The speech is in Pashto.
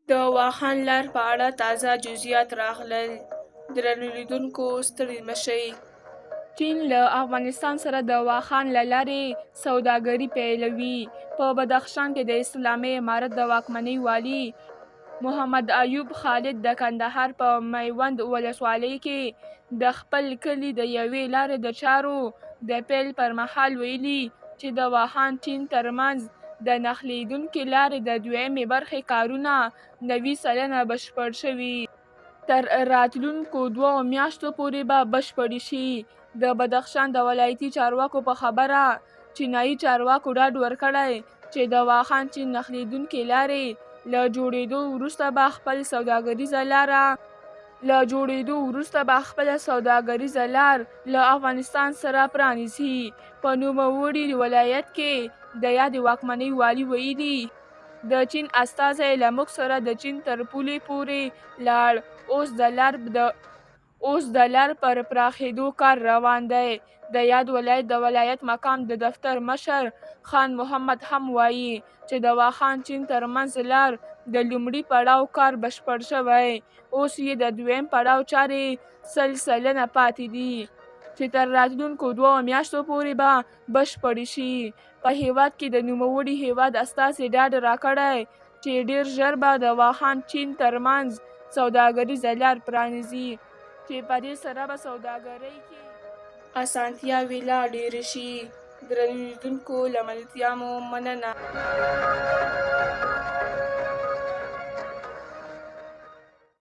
د واخان لار په اړه تازه جزییات راغلل. درنو لیدونکو ستړي مه شئ. چین له افغانستان سره د واخان له لارې سوداګري پیلوي. په بدخشان کې د اسلامي امارت د واکمنۍ والي محمد ایوب خالد د کندهار په میوند ولسوالۍ کې د خپل کلي د یوې لارې د چارو د پیل پر مهال ویلي چې د واخان چین ترمنځ د نښلېدونکې لارې د دویمې برخې کارونه 90% بشپړ شوي، تر راتلونکو 2 میاشتو پورې به بشپړې شي. د بدخشان د ولایتي چارواکو په خبره، چینايي چارواکو ډاډ ورکړی چې د واخان چین نښلېدونکې لارې له جوړېدو وروسته به خپله سوداګریزه لار له افغانستان سره پرانیزي. په نوموړي ولایت کې د یادې واکمنۍ والي ویلي، د چین استازی له موږ سره د چین تر پولې پورې لاړ، اوس د لار پر پراخېدو کار روان دی. د یاد ولایت د ولایت مقام د دفتر مشر خان محمد هم وايي چې د واخان چین ترمنځ لار د لومړي پړاو کار بشپړ شوی، اوس یې د دویم پړاو چارې 100% پاتې دي چې تر راتلونکو 2 میاشتو پورې به بشپړې شي. په هېواد کې د نوموړي هېواد استازي ډاډ راکړی چې ډېر ژر به د واخان چین ترمنځ سوداګریزه لار پرانیزي چې په دې سره به سوداګرۍ کې اسانتیاوې لا ډېرې شي. درنو لیدونکو له ملتیا مو مننه.